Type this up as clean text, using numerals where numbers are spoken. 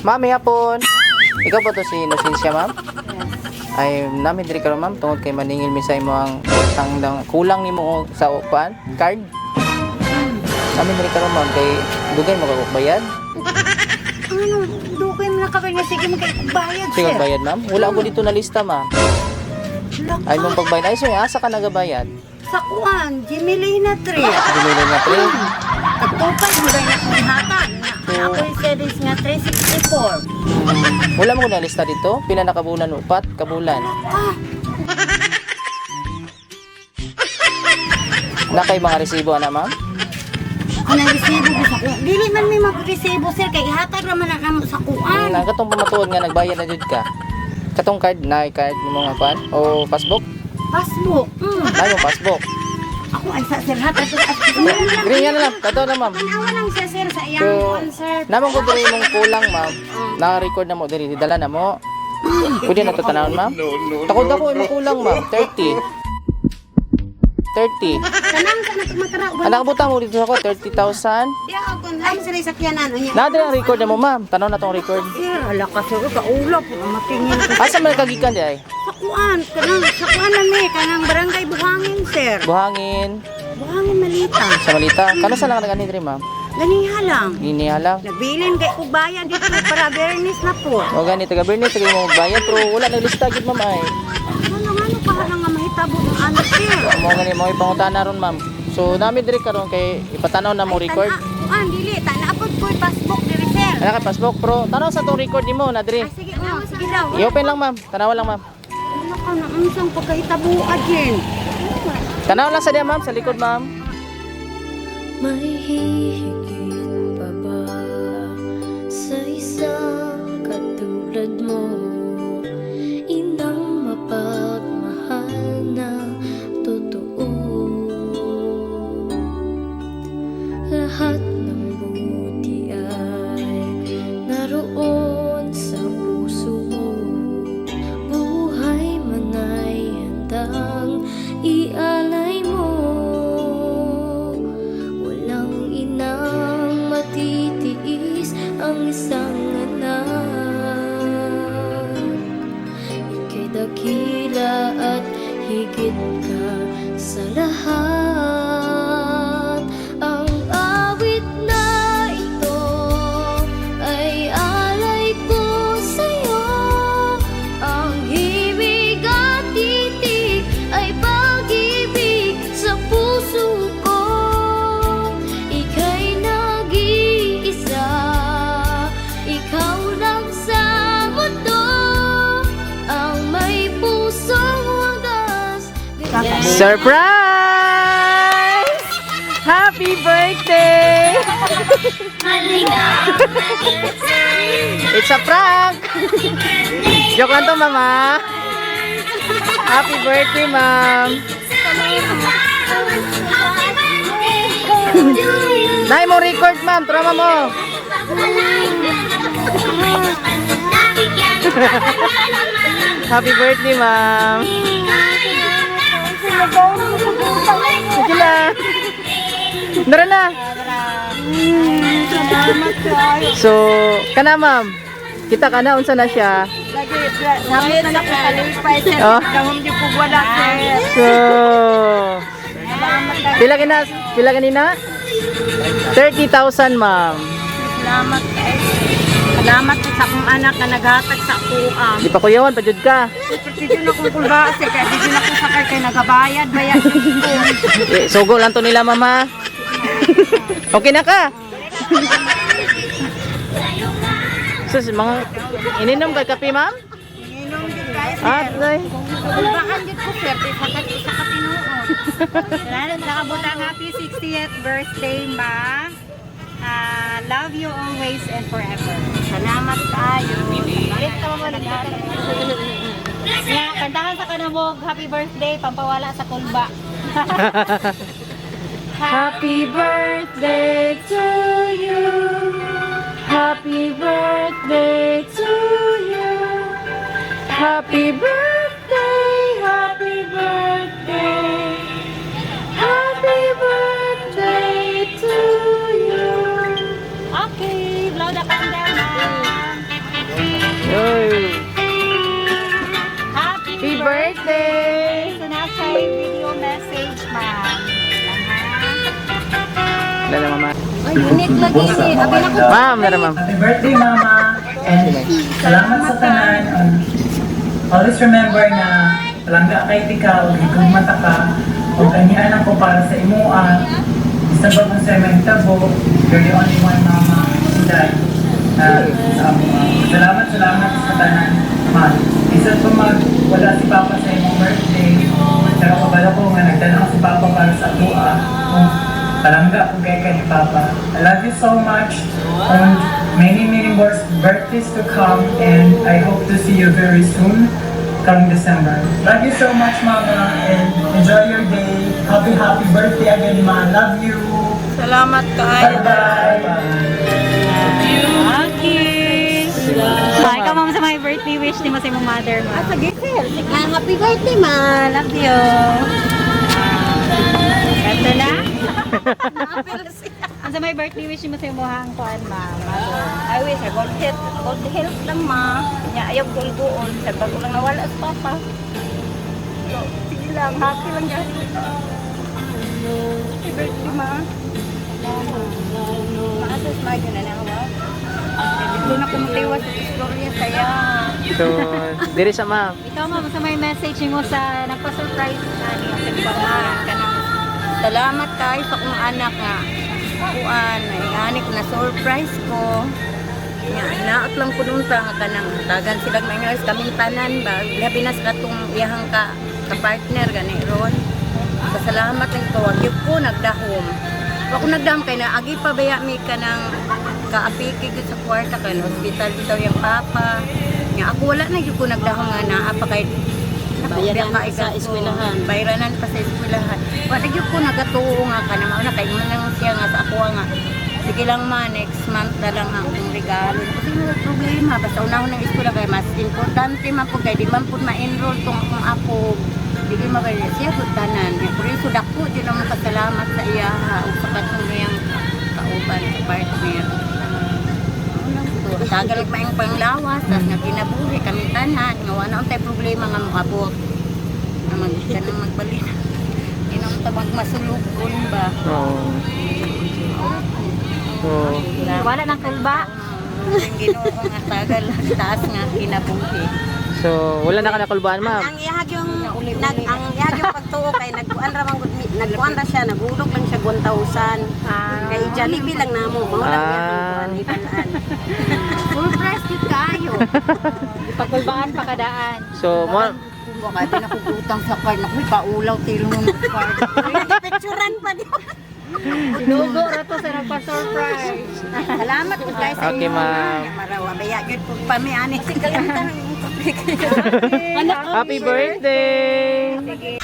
Ma'am, may hapon. Ikaw ba to si Inocencia, ma'am? Ay, nami diri karon, ma'am, tungod kay maningil mi sa imo ang utang ng kulang nimo og sa upan card. Nami diri karon, ma'am, kay dugay mo kag bayad. Ano, dukay mo na kami nga sige magkaibayad, Sige sir. bayad, ma'am. Wala ko dito na lista, ma'am. Laka, Ay mong pagbayad. Ay, so asa ka nagabayad? sa kuan, Jimilina 3. Jimmy na pre. Tagtupay mo rin akong hatag. Ako yung savings nga 364. Wala mo ko na lista dito. Pila na kabulan? Upat kabulan. Ah, Na kay mga resibo ana, ma'am? Anang resibo ko sa kuan. Dili man may magresibo, sir, kay ihatag raman na namo sa kuan. Ang katong pamatuod nga nagbayad na jud ka. Katong card na card nimo nga kuan o passbook? Passbook. Na yung passbook. Ako ay sa sir hatag sa Green nga na lang, kato na, ma'am. Tanawa lang siya, sir, sa iyang So, kuan, sir. Namang ko diri imong kulang, ma'am. Na-record na mo diri, dala na mo. Pwede na to tanawon, ma'am? Takod ako imong kulang, ma'am. 30. 30. Tanang sa natugmatara. Anak buta mo dito ako 30,000. Di ako ay sila sakyanan unya. Na diri ang record na mo, ma'am. Tanaw na tong record. Sir, ala ka sir, kaulap matingin ko. Asa man kagikan di ay? Sa kuan, kanang sa kuan na ni, kanang barangay Buhangin, sir. Buhangin Buhangin Malita. sa Malita. Kano sa lang nagani diri, ma'am? Ganiha lang. Giniha lang. Nagbilin kay og bayad dito para Bernice na po. O gani taga Bernice taga mo magbayad pero wala na lista gid, ma'am, ay. Ano nga ano pa nga mahitabo ang ano, sir? Mo gani mo ipangutana ron, ma'am. So nami diri karon kay ipatanaw na mo record. Tana, kuan dili, tana pod ko'y passbook diri, sir. Ana kay passbook pero tanaw sa tong record nimo na diri. Ay, sige, oh, sige daw. I-open lang, ma'am. Tanawa lang, ma'am. Ano ka na unsang pagkahitabo agin? Tanaw lang sa diya, ma'am, sa likod, ma'am. May hihigit pa ba sa isang katulad mo? Inang mapagmahal na totoo. Lahat ng buti ay naroon sa puso mo. Buhay man ay handang ialay mo. Walang inang matitiis ang isang anak. Ika'y dakila at higit ka sa lahat. Ang awit na ito ay alay ko sa'yo. Ang himig at titig ay pag-ibig sa puso ko. Ika'y nag-iisa, ikaw lang sa mundo ang may pusong wagas. Surprise! Happy birthday! It's a prank! Joke lang to, mama. Happy birthday, ma'am. Nay mo record, ma'am. Trauma mo. Happy birthday, ma'am. Sige na. Nara na. So, kana, ma'am. Kita ka na unsa na siya. Samot na lang kalipay, sir. Oh. Dahom di po wala, sir. So, pila kina pila kanina? 30,000, ma'am. Salamat kay. Salamat sa akong anak na naghatag sa ako. Di pa kuyawan pa jud ka. Pero na akong kulba, sir, kaya di na akong sakay kay nagabayad bayad ko. Eh, sugo lang to nila, mama. Okay na ka? So, mga ininom ka kape, ma'am? Inom din kayo, sir. Ah, tay. Kulbaan din ko, sir, sa kat sa katinuod. Salamat nakabutang happy 60th birthday, ma. Ah, love you always and forever. Salamat tayo. Nga, kantahan sa kanamog, happy birthday, pampawala sa kulba. Happy birthday to you. Happy birthday to you. Happy birthday, happy birthday. Happy birthday to you. Okay, blow the candle, ma. Ay, unique lagi ni. Abi na ko. Ma'am, nara ma'am. Happy birthday, Mama! And salamat sa tanan. Always remember na palangga kay ikaw, higugmata ka, ug anian ako para sa imua. Bisan pa kung sa mahitabo, you're the only one, Mama. Inday. Sa amoa. Salamat, salamat sa tanan, Ma. Bisan pa mag wala si Papa sa imong birthday, pero kabalo ko nga nagdala si Papa para sa atua. Kung palangga kung kay ka ni Papa. I love you so much and many, many more birthdays to come, and I hope to see you very soon come December. Love you so much, Mama, and enjoy your day. Happy, happy birthday again, Ma. Love you. Salamat kaayo. Bye-bye. Okay. Ah, ikaw, ma'am, sa may birthday wish ni mo sa imong mother, ma'am. Sige, sir. Ah, happy birthday, ma. Love you. Ito na. Ang sa may birthday wish ni mo sa imong kuan, ma'am, mother. I wish I good health lang, ma. Nya ayaw gulguon sa bago lang nawala sa papa. So, sige lang, happy lang yan. Happy birthday, ma. Maasas ma yun na lang, ma. Dito na kumutiwas sa istorya saya. So, diri sa ma'am. Ikaw, ma'am, sa may message mo sa nagpa-surprise na niyo sa ma'am. Kanang salamat kayo sa akong anak nga kuan ay ani ko na surprise ko. Nya naot lang ko nung ta nga kanang tagan silang minors kaming tanan ba, labi na sa katong iyahang ka partner gani ron. Pasalamat lang ko, wag gyud ko nagdahom. Wa ko nagdahom kay naagi pa baya mi kanang kaapiki gyud sa kwarta kay na hospital bitaw yung papa. Nya ako wala na gyud ko nagdahom nga naa pa kay Bayaranan pa sa eskwelahan. Bayranan pa sa eskwelahan. Wala gyud ko nagatuo nga kanang mauna kay man lang siya nga sa ako nga. Sige lang, ma, next month na lang ang akong regalo. Kasi wala problema, basta unahon ng eskwela kay mas importante man pud kay di man pud ma-enroll tong akong apo. Di gyud magay siya pud tanan. Pero so dako jud ang pasalamat sa iya ha ug sa katong iyang kauban sa partner. Tagal pa yung panglawas, tas nga kinabuhi kami tanan, nga wala untay problema nga moabot. Nga mag kanang magbalik. Inom ta magmasulukon ba. Oo. So, Wala nang kulba. Ang Ginoo nga tagal taas nga kinabuhi. So wala na ka nakulbaan, ma'am. Ang iyahag yung nag ang iyahag yung pagtuo kay nagkuan ra man gud nagkuan ra siya, nagulog lang siya 1,000. Kay Jollibee lang namo mao lang iyahang kuan ibalaan. Surprise gyud kayo. Pagkulbaan pa kadaan. So, mo Baka di na kugutang sa card. Naku, paulaw tilo ng card. Picturean pa di. Dugo ra to sa nagpa-surprise. Salamat po kayo sa Okay, inyo. ma'am. Marawa, baya gyud po pa mi ani. Happy birthday! Sige.